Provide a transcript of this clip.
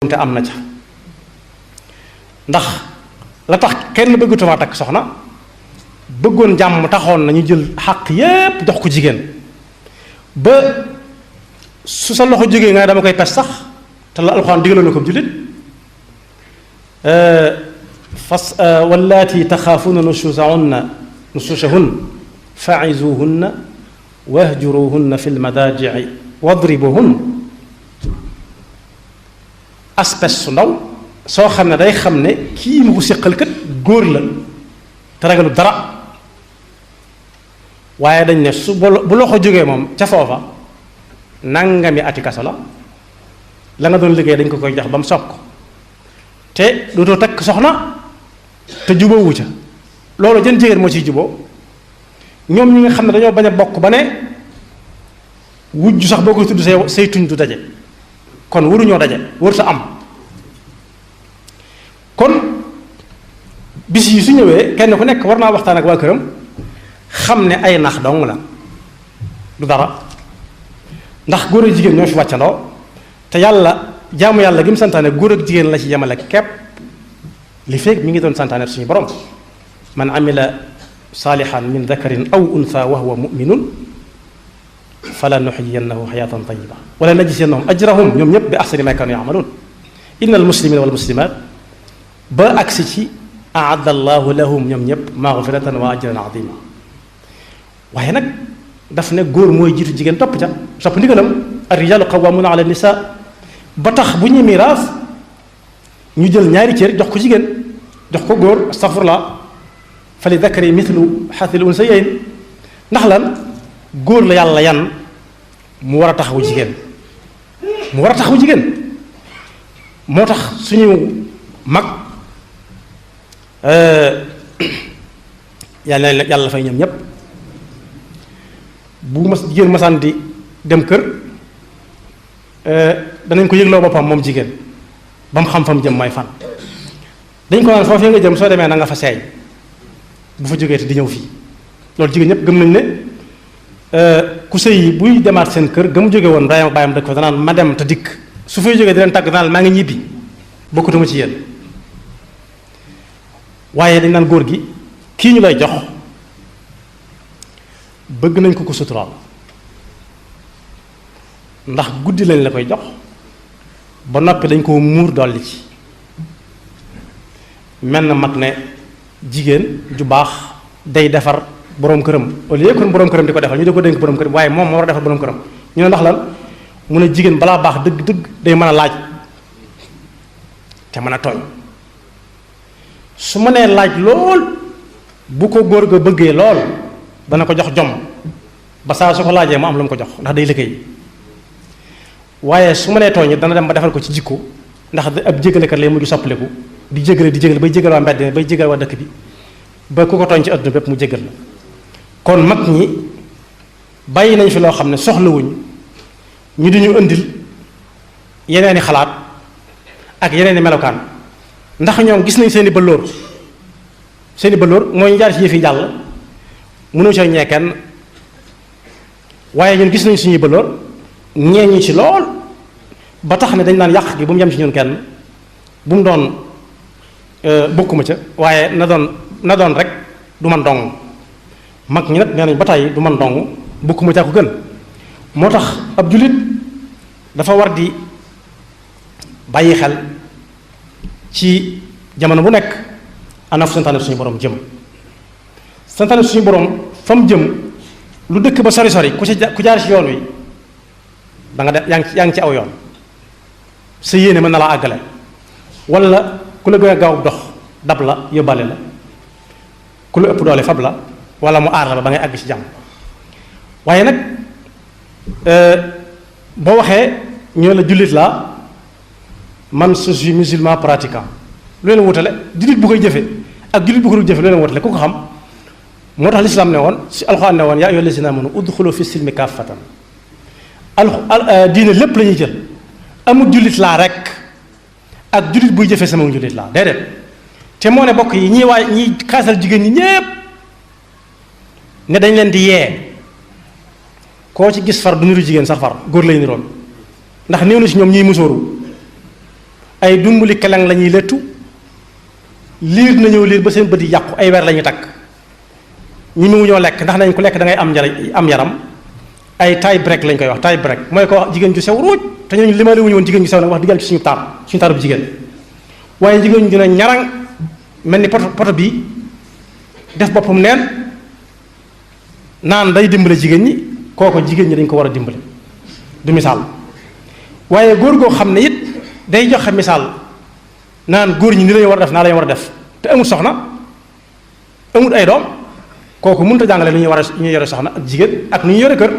te am na ca ndax la tax kenn bëggatuma takk soxna bëggoon jàmm taxoon na ñu jël xàq yépp jox ko jigéen ba su sa loxo jógee nga dama koy pes sax te la alxuraan digaloon na ko jullit fas wallaati taxaafuuna nushuzahunna fa'izuhunna wahjuruhunna fil madaaji'i wadribuhunna aspes su ndaw soo xam ne day xam ne kii mu ko séqal kat góor la te ragalu dara waaye dañ ne su bu loxo jógee moom ca foofa nangami ati kaso la nga doon liggéey dañ ko koy jox ba mu soog ko te dootoo takk soxna te jubóowu ca loolu jën jigéen moo ciy juboo ñoom ñi nga xam ne dañoo bañ a bokk ba ne wujj sax boo koy tudd say tuñ du daje kon waruñoo daje warut a am kon bis yi su ñëwee kenn ku nekk war naa waxtaan ak waa këram xam ne ay nax dong la du dara ndax góor ak jigéen ñoo fi wàccandoo te yàlla jaamu yàlla gi mu santaane góor ak jigéen la ci yemale képp li fekk mi ngi doon santaane suñu borom man amila saalihan min dakarin aw untha wa huwa muminun fala nuxyiyannahu xayatan tayiba wala najziyannahum ajrahum ñoom ñëpp bi axsani ma kanu yamaluun inna almuslimina walmuslimat ba agsi ci aadda allahu lahum ñoom ñëpp magfiratan wa ajran azima waaye nag daf ne góor mooy jiitu jigéen topp ca topp ndigalam ar-rijaalu qawwaamuuna ala nisaa ba tax bu ñuy miraas ñu jël ñaari cër jox ko jigéen jox ko góor astafurlah fa li dakari mithlu haadhil unsayayn ndax lan góor la yàlla yan mu war a taxawu jigéen moo tax suñu mag yàlla fay ñoom ñépp bu mas jigéen masaan di dem kër danañ ko yëgloo boppam moom jigéen ba mu xam fa mu jëm mooy fan dañ ko naan foofee nga jëm soo demee na nga fa seey bu fa jógee te di ñëw fii loolu jigéen ñëpp gëm nañ ne ku sëy yi buy demaat seen kër ga mu jóge woon bàyyam dëkk fa danaan ma dem te dikk su fay jógee di leen tàgg danaan maa ngi ñibbi bokkutuma ci yéen waaye dañ naan góor gi kii ñu lay jox bëgg nañ ko suturaal ndax guddi lañ la koy jox ba noppi dañ koo muur dolli ci mel na mag ne jigéen ju baax day defar boroom këram au lieu kon boroom këram di ko defal ñu di ko dénk boroom këram waaye moom moo war a defar boroom këram ñu ne ndax lan mu ne jigéen balaa baax dëgg-dëgg day mën a laaj te mën a tooñ su ma nee laaj lool bu ko góor ga bëggee lool dana ko jox jom ba saa su ko laajee mu am lu mu ko jox ndax day liggéey waaye su ma nee tooñ it dana dem ba defal ko ci jikko ndax ab jégalekat lay mujj soppaliku di jégale bay jégal waa mbedd bay jégal waa dëkk bi ba ku ko tooñ ci adduna bépp mu jégal la kon mag ñi bàyyi nañ fi loo xam ne soxlawuñ ñu di ñu indil yeneeni xalaat ak yeneeni melokaan ndax ñoom gis nañ seeni bëllóor mooy ñu jaar ci yëf yi jàll mënoo ca ñee kenn waaye ñun gis nañ suñuy bëllóor ñee ñi ci lool ba tax ne dañ naan yàq gi bu mu yem ci ñun kenn bu mu doon bokkuma ca waaye na doon rek du man dong mag ñi nag nee nañ ba tàyyi du man dong bokkuma ca ko gën moo tax ab jullit dafa war di bàyyi xel ci jamono bu nekk ana fu santaane suñu borom jëm santaane suñu borom fa mu jëm lu dëkk ba sori sori ku jaar ci yoon wi da nga def yaa ngi ci aw yoon sa yéene mën na laa àggale wala ku la gën a gaaw dox dab la yóbbaale la ku la ëpp doole fab la wala mu aar la ba ngay àgg ci jàmm waaye nag boo waxee ñoo la jullit laa man je suis musulman pratiquant lu leen wutale jullit bu koy jëfe ak jullit bu ko dul jëfe lu leen wutale ku ko xam moo tax lislaam ne woon si alxuraan ne woon yaa ayyuhal lazina amanu udxulu fi silmi kaafatan diine lépp la ñuy jël amul jullit laa rek ak jullit buy jëfe sama jullit laa déedéet te moo ne bokk yi ñiy xaasal jigéen ñi ñépp ne dañ leen di yee koo ci gis far du niru jigéen sax far góor lay niroon ndax néew na ci ñoom ñuy musóoru ay dumbuli keleng la ñuy lettu liir na ñëw liir ba seen bët yi yàqu ay weer la ñuy takk ñi mu ñoo lekk ndax nañ ko lekk da ngay am yaram ay taille break lañ koy wax taille break mooy ko wax jigéen ju sew ruuj te ñooñu limaale wuñu woon jigéen ju sew nag wax diggal ci suñu taaru bu jigéen waaye jigéen ñu dina ñarang mel ni poto bi def boppam neen naan day dimbale jigéen ñi kooko jigéen ñi dañ ko war a dimbale du misaal waaye góor goo xam ne it day joxe misaal naan góor ñi ni lañu war a def naa lañu war a def te amul soxna amul ay doom kooku mënut a jàngale nu ñuy war a ñu yore soxna ak jigéen ak nu ñu yore kër